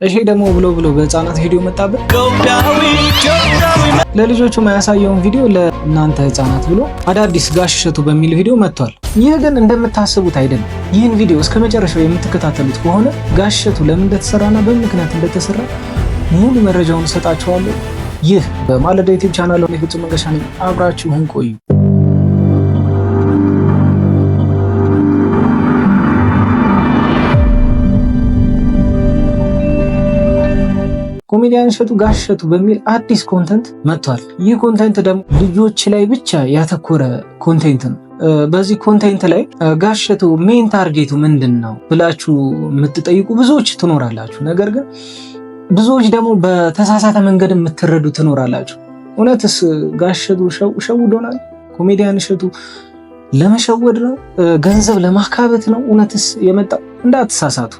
እሺ ደግሞ ብሎ ብሎ በህፃናት ቪዲዮ መጣብን። ለልጆቹ የማያሳየውን ቪዲዮ ለእናንተ ህፃናት ብሎ አዳዲስ ጋሽ እሸቱ በሚል ቪዲዮ መጥቷል። ይህ ግን እንደምታስቡት አይደለም። ይህን ቪዲዮ እስከ መጨረሻው የምትከታተሉት ከሆነ ጋሽ እሸቱ ለምን እንደተሰራና በምን ምክንያት እንደተሰራ ሙሉ መረጃውን እሰጣችኋለሁ። ይህ በማለዳ ዩቲዩብ ቻናል ፍጹም መንገሻ ነኝ። አብራችሁን ቆዩ። ኮሜዲያን እሸቱ ጋሽ እሸቱ በሚል አዲስ content መጥቷል። ይህ content ደግሞ ልጆች ላይ ብቻ ያተኮረ content ነው። በዚህ content ላይ ጋሽ እሸቱ main target ኡ ምንድን ነው ብላችሁ የምትጠይቁ ብዙዎች ትኖራላችሁ። ነገር ግን ብዙዎች ደግሞ በተሳሳተ መንገድ የምትረዱ ትኖራላችሁ። እውነትስ ጋሽ እሸቱ ሸውዶናል? ኮሜዲያን እሸቱ ለመሸወድ ነው? ገንዘብ ለማካበት ነው እውነትስ የመጣው? እንዳትሳሳቱ።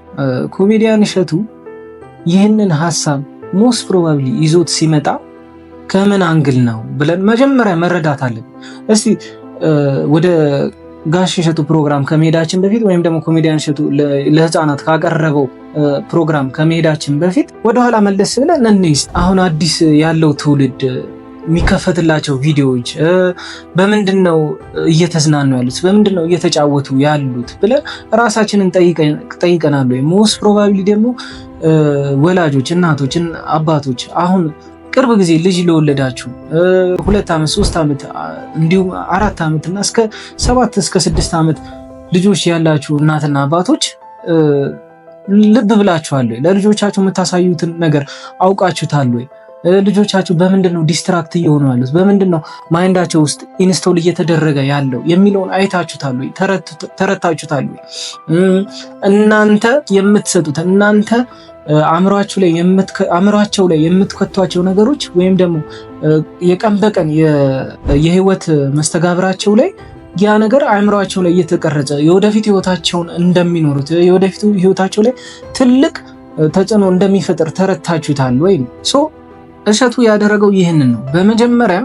ኮሜዲያን እሸቱ ይህንን ሀሳብ most probably ይዞት ሲመጣ ከምን angle ነው ብለን መጀመሪያ መረዳት አለብን። እስቲ ወደ ጋሽ እሸቱ ፕሮግራም ከመሄዳችን በፊት ወይም ደግሞ ኮሜዲያን እሸቱ ለህፃናት ካቀረበው ፕሮግራም ከመሄዳችን በፊት ወደኋላ መለስ ብለን እንይዝ። አሁን አዲስ ያለው ትውልድ የሚከፈትላቸው ቪዲዮዎች በምንድን ነው እየተዝናኑ ያሉት፣ በምንድን ነው እየተጫወቱ ያሉት ብለን ራሳችንን ጠይቀናል ወይ? Most probably ደግሞ ወላጆች፣ እናቶች፣ አባቶች አሁን ቅርብ ጊዜ ልጅ ለወለዳችሁ 2 ዓመት፣ 3 ዓመት እንዲሁም 4 ዓመት እና እስከ 7 እስከ 6 ዓመት ልጆች ያላችሁ እናትና አባቶች ልብ ብላችኋል ወይ? ለልጆቻችሁ የምታሳዩትን ነገር አውቃችሁታል ወይ? ልጆቻችሁ በምንድን ነው distract እየሆኑ ያሉት? በምንድን ነው mind ኣቸው ውስጥ install እየተደረገ ያለው የሚለውን አይታችሁታል ወይ? ተረድታችሁታል ወይ? እናንተ የምትሰጡት እናንተ አእምሯቸው ላይ የምትከቷቸው ነገሮች ወይም ደግሞ የቀን በቀን የህይወት መስተጋብራቸው ላይ ያ ነገር አእምሯቸው ላይ እየተቀረጸ የወደፊት ህይወታቸውን እንደሚኖሩት የወደፊት ህይወታቸው ላይ ትልቅ ተጽዕኖ እንደሚፈጥር ተረድታችሁታል ወይ? So እሸቱ ያደረገው ይህንን ነው። በመጀመሪያ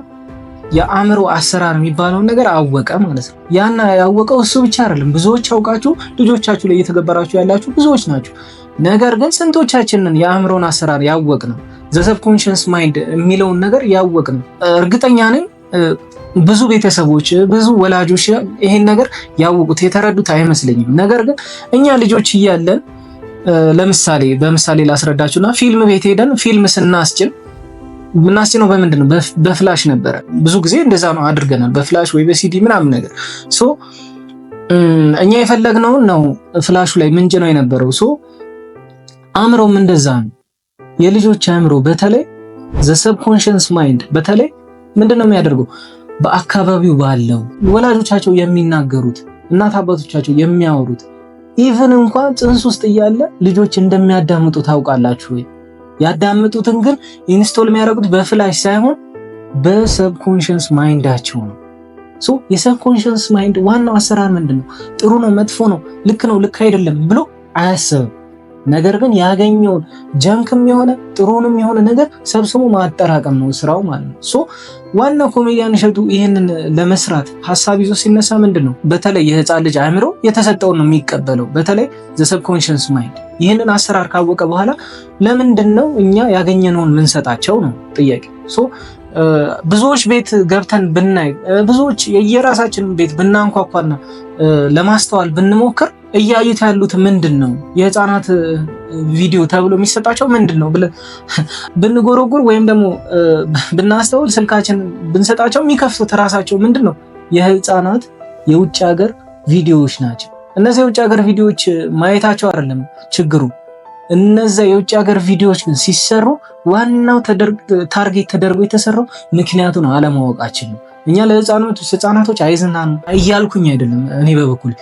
የአእምሮ አሰራር የሚባለውን ነገር አወቀ ማለት ነው። ያን ያወቀው እሱ ብቻ አይደለም፣ ብዙዎች አውቃችሁ ልጆቻችሁ ላይ እየተገበራችሁ ያላችሁ ብዙዎች ናችሁ። ነገር ግን ስንቶቻችንን የአእምሮን አሰራር ያወቅነው፣ the subconscious mind የሚለውን ነገር ያወቅነው? እርግጠኛ ነኝ ብዙ ቤተሰቦች፣ ብዙ ወላጆች ይሄን ነገር ያወቁት የተረዱት አይመስለኝም። ነገር ግን እኛ ልጆች እያለን ለምሳሌ በምሳሌ ላስረዳችሁና ፊልም ቤት ሄደን ፊልም ስናስጭን ምናስጭነው በምንድን ነው? በ flash ነበረ። ብዙ ጊዜ እንደዛ ነው አድርገናል። በ flash ወይ በሲዲ ምናምን ነገር። So እኛ የፈለግነውን ነው flash ኡ ላይ ምንጭነው የነበረው። So አእምሮም እንደዛ ነው። የልጆች አእምሮ በተለይ the subconscious mind በተለይ ምንድን ነው የሚያደርገው? በአካባቢው ባለው ወላጆቻቸው የሚናገሩት፣ እናት አባቶቻቸው የሚያወሩት፣ even እንኳን ጽንስ ውስጥ እያለ ልጆች እንደሚያዳምጡ ታውቃላችሁ ወይ? ያዳምጡትን ግን install የሚያደርጉት በ flash ሳይሆን በ subconscious mind ኣቸው ነው። So የ subconscious mind ዋናው አሰራር ምንድን ነው? ጥሩ ነው፣ መጥፎ ነው፣ ልክ ነው፣ ልክ አይደለም ብሎ አያስብም። ነገር ግን ያገኘውን junk ም የሆነ ጥሩንም የሆነ ነገር ሰብስቦ ማጠራቀም ነው ስራው ማለት ነው። So ዋናው ኮሜዲያን እሸቱ ይህንን ለመስራት ሀሳብ ይዞ ሲነሳ ምንድን ነው፣ በተለይ የህፃን ልጅ አእምሮ የተሰጠውን ነው የሚቀበለው። በተለይ the subconscious mind ይህንን አሰራር ካወቀ በኋላ ለምንድን ነው እኛ ያገኘነውን ምንሰጣቸው ነው ጥያቄ። So ብዙዎች ቤት ገብተን ብናይ፣ ብዙዎች የየራሳችንን ቤት ብናንኳኳና ለማስተዋል ብንሞክር እያዩት ያሉት ምንድን ነው፣ የህፃናት ቪዲዮ ተብሎ የሚሰጣቸው ምንድን ነው ብለን ብንጎረጉር ወይም ደግሞ ብናስተውል፣ ስልካችን ብንሰጣቸው የሚከፍቱት ራሳቸው ምንድን ነው፣ የህፃናት የውጭ ሀገር ቪዲዮዎች ናቸው። እነዚህ የውጭ ሀገር ቪዲዮዎች ማየታቸው አይደለም ችግሩ። እነዛ የውጭ ሀገር ቪዲዮዎች ግን ሲሰሩ ዋናው target ተደርጎ የተሰራው ምክንያቱን አለማወቃችን ነው። እኛ ለህፃናቶች አይዝናኑ እያልኩኝ አይደለም። እኔ በበኩሌ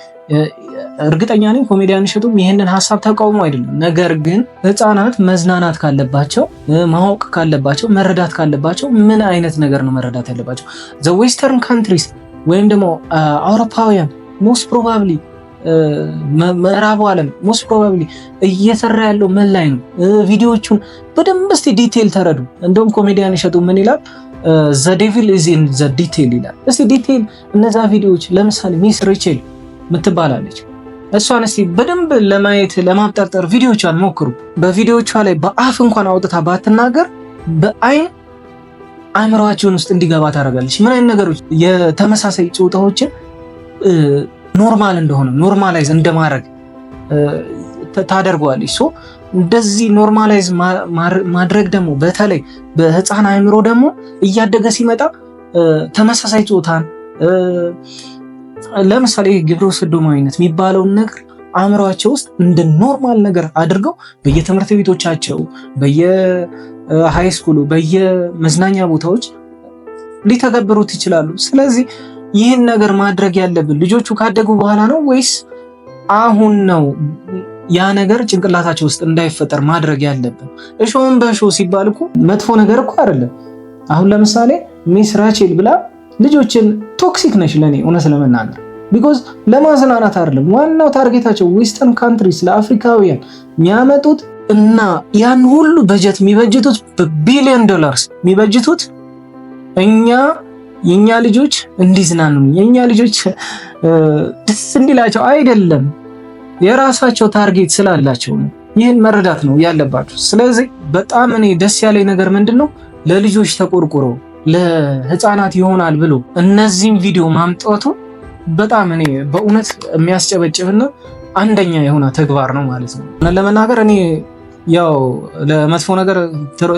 እርግጠኛ ነኝ ኮሜዲያን እሸቱም ይህንን ሀሳብ ተቃውሞ አይደለም። ነገር ግን ህፃናት መዝናናት ካለባቸው፣ ማወቅ ካለባቸው፣ መረዳት ካለባቸው ምን አይነት ነገር ነው መረዳት ያለባቸው? The western countries ወይም ደግሞ አውሮፓውያን most probably፣ ምዕራቡ ዓለም most probably እየሰራ ያለው ምን ላይ ነው? ቪዲዮዎቹን በደንብ እስቲ detail ተረዱ። እንደውም ኮሜዲያን እሸቱ ምን ይላል? "The devil is in the detail" ይላል። እስቲ detail እነዛ ቪዲዮዎች ለምሳሌ Miss ሬቸል ምትባላለች። እሷን እስቲ በደንብ ለማየት ለማብጠርጠር ቪዲዮቿን ሞክሩ። በቪዲዮቿ ላይ በአፍ እንኳን አውጥታ ባትናገር በአይን አእምሯቸውን ውስጥ እንዲገባ ታደርጋለች። ምን አይነት ነገሮች የተመሳሳይ ጾታዎችን normal እንደሆነ normalize እንደማድረግ ታደርገዋለች። So እንደዚህ normalize ማድረግ ደግሞ በተለይ በህፃን አእምሮ ደግሞ እያደገ ሲመጣ ተመሳሳይ ጾታን፣ ለምሳሌ ግብረ ሰዶማዊነት የሚባለውን ነገር አእምሯቸው ውስጥ እንደ normal ነገር አድርገው በየትምህርት ቤቶቻቸው፣ በየ high school ኡ፣ በየመዝናኛ ቦታዎች ሊተገብሩት ይችላሉ። ስለዚህ ይህን ነገር ማድረግ ያለብን ልጆቹ ካደጉ በኋላ ነው ወይስ አሁን ነው ያ ነገር ጭንቅላታቸው ውስጥ እንዳይፈጠር ማድረግ ያለብን? እሾህን በእሾህ ሲባል እኮ መጥፎ ነገር እኮ አይደለም። አሁን ለምሳሌ Miss ራቼል ብላ ልጆችን፣ toxic ነች ለእኔ እውነት ለመናገር፣ because ለማዝናናት አይደለም ዋናው target ኣቸው፣ western countries ለአፍሪካውያን የሚያመጡት እና ያን ሁሉ በጀት የሚበጅቱት፣ በ billion dollars የሚበጅቱት እኛ የኛ ልጆች እንዲዝናኑ፣ የኛ ልጆች ደስ እንዲላቸው አይደለም፣ የራሳቸው target ስላላቸው ነው። ይህን መረዳት ነው ያለባችሁ። ስለዚህ በጣም እኔ ደስ ያለኝ ነገር ምንድን ነው፣ ለልጆች ተቆርቁሮ ለህፃናት ይሆናል ብሎ እነዚህን ቪዲዮ ማምጣቱ በጣም እኔ በእውነት የሚያስጨበጭብና አንደኛ የሆነ ተግባር ነው ማለት ነው። ለመናገር እኔ ያው ለመጥፎ ነገር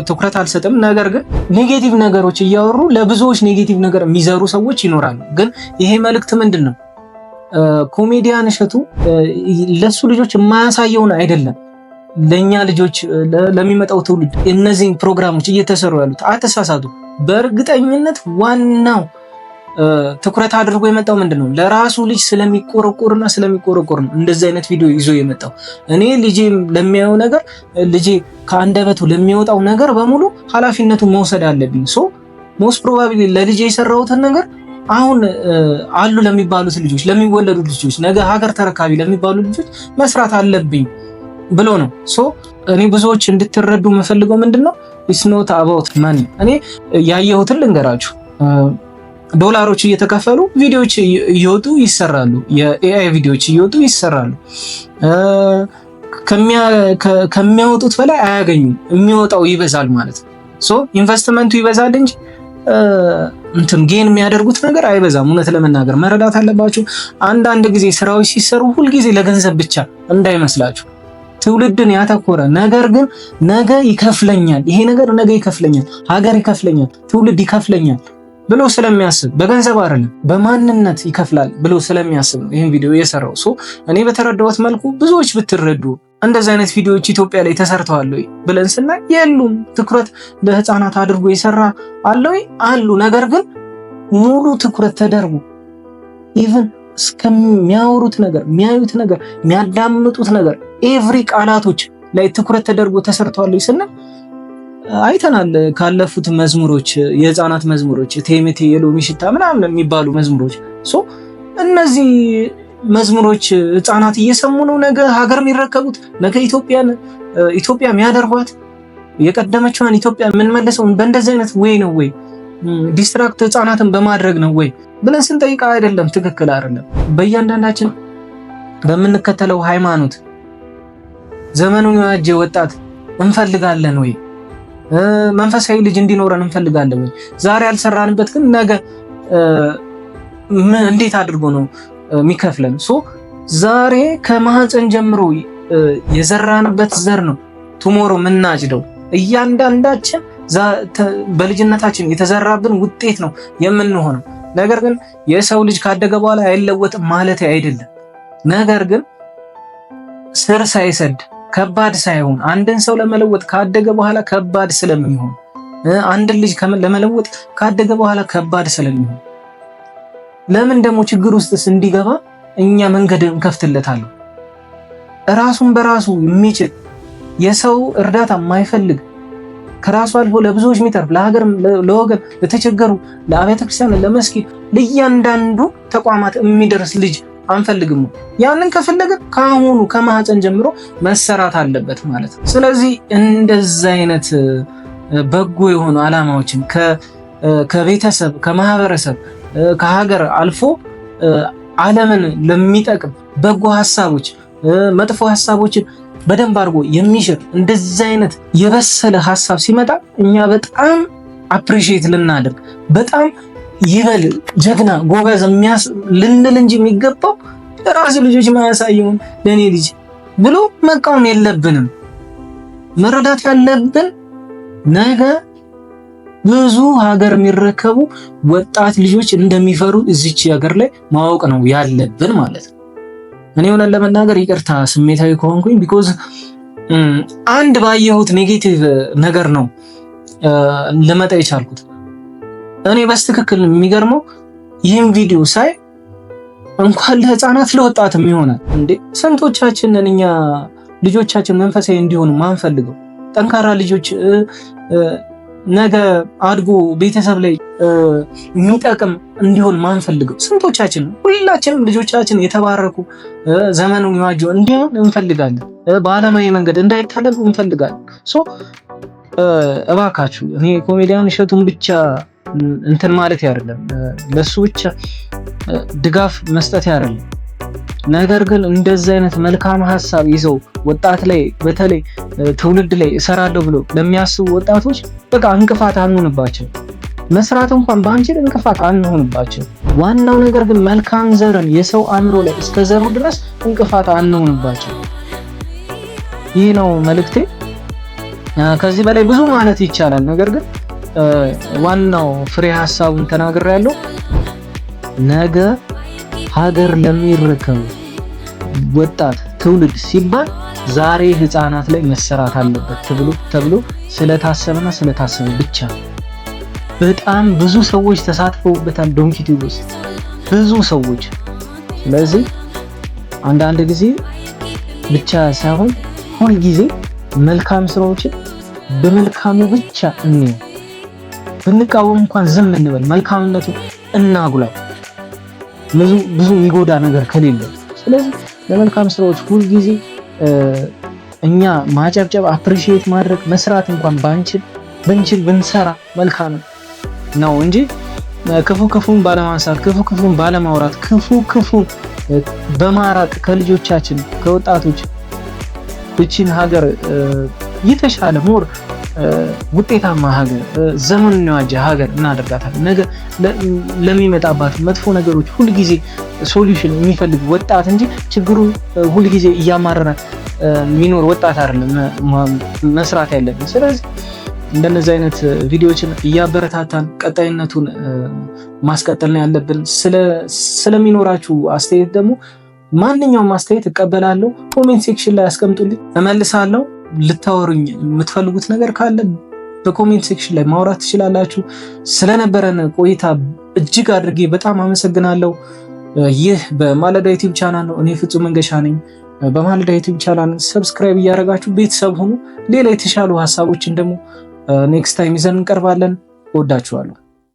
ትኩረት አልሰጥም። ነገር ግን negative ነገሮች እያወሩ ለብዙዎች negative ነገር የሚዘሩ ሰዎች ይኖራሉ። ግን ይሄ መልእክት ምንድን ነው? ኮሜዲያን እሸቱ ለሱ ልጆች የማያሳየውን አይደለም፣ ለእኛ ልጆች፣ ለሚመጣው ትውልድ እነዚህን ፕሮግራሞች እየተሰሩ ያሉት። አተሳሳቱ በእርግጠኝነት ዋናው ትኩረት አድርጎ የመጣው ምንድን ነው? ለራሱ ልጅ ስለሚቆረቆርና ስለሚቆረቆር ነው እንደዚህ አይነት ቪዲዮ ይዞ የመጣው። እኔ ልጄ ለሚያየው ነገር፣ ልጄ ከአንደበቱ ለሚወጣው ነገር በሙሉ ኃላፊነቱን መውሰድ አለብኝ። So most probably ለልጄ የሰራሁትን ነገር አሁን አሉ ለሚባሉት ልጆች፣ ለሚወለዱ ልጆች፣ ነገ ሀገር ተረካቢ ለሚባሉ ልጆች መስራት አለብኝ ብሎ ነው። So እኔ ብዙዎች እንድትረዱ የምፈልገው ምንድን ነው፣ it's not about money። እኔ ያየሁትን ልንገራችሁ። ዶላሮች እየተከፈሉ ቪዲዮዎች እየወጡ ይሰራሉ። የ AI ቪዲዮዎች እየወጡ ይሰራሉ። ከሚያወጡት በላይ አያገኙም። የሚወጣው ይበዛል ማለት ነው። So ኢንቨስትመንቱ ይበዛል እንጂ እንትን gain የሚያደርጉት ነገር አይበዛም። እውነት ለመናገር መረዳት አለባችሁ። አንዳንድ ጊዜ ስራዎች ሲሰሩ ሁልጊዜ ለገንዘብ ብቻ እንዳይመስላችሁ፣ ትውልድን ያተኮረ ነገር ግን ነገ ይከፍለኛል፣ ይሄ ነገር ነገ ይከፍለኛል፣ ሀገር ይከፍለኛል፣ ትውልድ ይከፍለኛል ብሎ ስለሚያስብ፣ በገንዘብ አይደለም በማንነት ይከፍላል ብሎ ስለሚያስብ ነው ይህን ቪዲዮ የሰራው። So እኔ በተረዳሁት መልኩ ብዙዎች ብትረዱ፣ እንደዚህ አይነት ቪዲዮዎች ኢትዮጵያ ላይ ተሰርተዋል ወይ ብለን ስናይ የሉም። ትኩረት ለህፃናት አድርጎ የሰራ አለ ወይ? አሉ። ነገር ግን ሙሉ ትኩረት ተደርጎ even እስከሚያወሩት ነገር፣ የሚያዩት ነገር፣ የሚያዳምጡት ነገር፣ every ቃላቶች ላይ ትኩረት ተደርጎ ተሰርተዋል ወይ ስንል አይተናል። ካለፉት መዝሙሮች፣ የህፃናት መዝሙሮች፣ ቴሜቴ የሎሚ ሽታ ምናምን የሚባሉ መዝሙሮች፣ so እነዚህ መዝሙሮች ህፃናት እየሰሙ ነው ነገ ሀገር የሚረከቡት፣ ነገ ኢትዮጵያን ኢትዮጵያ የሚያደርጓት፣ የቀደመችዋን ኢትዮጵያ የምንመልሰው በእንደዚህ አይነት way ነው ወይ፣ distract ህፃናትን በማድረግ ነው ወይ ብለን ስንጠይቅ አይደለም፣ ትክክል አይደለም። በእያንዳንዳችን በምንከተለው ሃይማኖት ዘመኑን የዋጀ ወጣት እንፈልጋለን ወይ? መንፈሳዊ ልጅ እንዲኖረን እንፈልጋለን ወይ? ዛሬ ያልሰራንበት ግን ነገ እንዴት አድርጎ ነው የሚከፍለን? So ዛሬ ከማህፀን ጀምሮ የዘራንበት ዘር ነው tomorrow የምናጭደው። እያንዳንዳችን በልጅነታችን የተዘራብን ውጤት ነው የምንሆነው። ነገር ግን የሰው ልጅ ካደገ በኋላ አይለወጥም ማለት አይደለም። ነገር ግን ስር ሳይሰድ፣ ከባድ ሳይሆን፣ አንድን ሰው ለመለወጥ ካደገ በኋላ ከባድ ስለሚሆን፣ አንድን ልጅ ለመለወጥ ካደገ በኋላ ከባድ ስለሚሆን፣ ለምን ደግሞ ችግር ውስጥስ እንዲገባ እኛ መንገድ እንከፍትለታለን? ራሱን በራሱ የሚችል፣ የሰው እርዳታ የማይፈልግ፣ ከራሱ አልፎ ለብዙዎች የሚተርፍ፣ ለሀገር፣ ለወገን፣ ለተቸገሩ፣ ለአብያተ ክርስቲያን፣ ለመስጊድ፣ ለእያንዳንዱ ተቋማት የሚደርስ ልጅ አንፈልግም? ያንን ከፈለገ ከአሁኑ ከማህፀን ጀምሮ መሰራት አለበት ማለት ነው። ስለዚህ እንደዛ አይነት በጎ የሆኑ አላማዎችን ከቤተሰብ፣ ከማህበረሰብ፣ ከሀገር አልፎ ዓለምን ለሚጠቅም በጎ ሀሳቦች፣ መጥፎ ሀሳቦችን በደንብ አድርጎ የሚሽር እንደዚህ አይነት የበሰለ ሀሳብ ሲመጣ እኛ በጣም appreciate ልናደርግ፣ በጣም ይበል፣ ጀግና፣ ጎበዝ ልንል እንጂ የሚገባው ለራሱ ልጆች ማያሳየውን ለእኔ ልጅ ብሎ መቃወም የለብንም። መረዳት ያለብን ነገ ብዙ ሀገር የሚረከቡ ወጣት ልጆች እንደሚፈሩ እዚች ሀገር ላይ ማወቅ ነው ያለብን ማለት ነው። እኔ እውነት ለመናገር ይቅርታ ስሜታዊ ከሆንኩኝ፣ because አንድ ባየሁት negative ነገር ነው ልመጣ የቻልኩት። እኔ በትክክል የሚገርመው ይህን ቪዲዮ ሳይ እንኳን ለህፃናት ለወጣትም ይሆናል እንዴ። ስንቶቻችንን እኛ ልጆቻችን መንፈሳዊ እንዲሆኑ ማንፈልገው፣ ጠንካራ ልጆች፣ ነገ አድጎ ቤተሰብ ላይ የሚጠቅም እንዲሆን ማንፈልገው ስንቶቻችን? ሁላችንም ልጆቻችን የተባረኩ፣ ዘመኑን የዋጁ እንዲሆን እንፈልጋለን። በዓለማዊ መንገድ እንዳይታለሉ እንፈልጋለን። So እባካችሁ እኔ ኮሜዲያን እሸቱን ብቻ እንትን ማለት አይደለም፣ ለሱ ብቻ ድጋፍ መስጠት አይደለም። ነገር ግን እንደዚህ አይነት መልካም ሀሳብ ይዘው ወጣት ላይ፣ በተለይ ትውልድ ላይ እሰራለሁ ብሎ ለሚያስቡ ወጣቶች በቃ እንቅፋት አንሆንባቸው። መስራት እንኳን ባንችል እንቅፋት አንሆንባቸው። ዋናው ነገር ግን መልካም ዘርን የሰው አእምሮ ላይ እስከ ዘሩ ድረስ እንቅፋት አንሆንባቸው። ይህ ነው መልእክቴ። ከዚህ በላይ ብዙ ማለት ይቻላል። ነገር ግን ዋናው ፍሬ ሀሳቡን ተናግሬያለሁ። ነገ ሀገር ለሚረከቡ ወጣት ትውልድ ሲባል ዛሬ ህፃናት ላይ መሰራት አለበት ተብሎ ስለታሰበና ስለታሰበ ብቻ በጣም ብዙ ሰዎች ተሳትፈውበታል። Donkey Tube ውስጥ ብዙ ሰዎች። ስለዚህ አንዳንድ ጊዜ ብቻ ሳይሆን ሁል ጊዜ መልካም ስራዎችን በመልካሙ ብቻ እንየው። ብንቃወም እንኳን ዝም እንበል፣ መልካምነቱ እናጉላው፣ ብዙ ብዙ የሚጎዳ ነገር ከሌለ። ስለዚህ ለመልካም ስራዎች ሁል ጊዜ እኛ ማጨብጨብ፣ appreciate ማድረግ፣ መስራት እንኳን ባንችል፣ ብንችል ብንሰራ መልካም ነው እንጂ ክፉ ክፉን ባለማንሳት፣ ክፉ ክፉን ባለማውራት፣ ክፉ ክፉን በማራቅ ከልጆቻችን፣ ከወጣቶች እቺን ሀገር የተሻለ more ውጤታማ ሀገር፣ ዘመኑን የዋጀ ሀገር እናደርጋታለን። ነገ ለሚመጣባት መጥፎ ነገሮች ሁልጊዜ solution የሚፈልግ ወጣት እንጂ ችግሩ ሁልጊዜ እያማረረ የሚኖር ወጣት አይደለም መስራት ያለብን። ስለዚህ እንደነዚህ አይነት ቪዲዮዎችን እያበረታታን ቀጣይነቱን ማስቀጠል ነው ያለብን። ስለሚኖራችሁ አስተያየት ደግሞ ማንኛውም አስተያየት እቀበላለሁ። Comment section ላይ አስቀምጡልኝ፣ እመልሳለሁ። ልታወሩኝ የምትፈልጉት ነገር ካለ በ comment section ላይ ማውራት ትችላላችሁ። ስለነበረን ቆይታ እጅግ አድርጌ በጣም አመሰግናለሁ። ይህ በማለዳ YouTube channel ነው። እኔ ፍጹም መንገሻ ነኝ። በማለዳ YouTube channel subscribe እያደረጋችሁ ቤተሰብ ሁኑ። ሌላ የተሻሉ ሀሳቦችን ደግሞ next time ይዘን እንቀርባለን። እወዳችኋለሁ።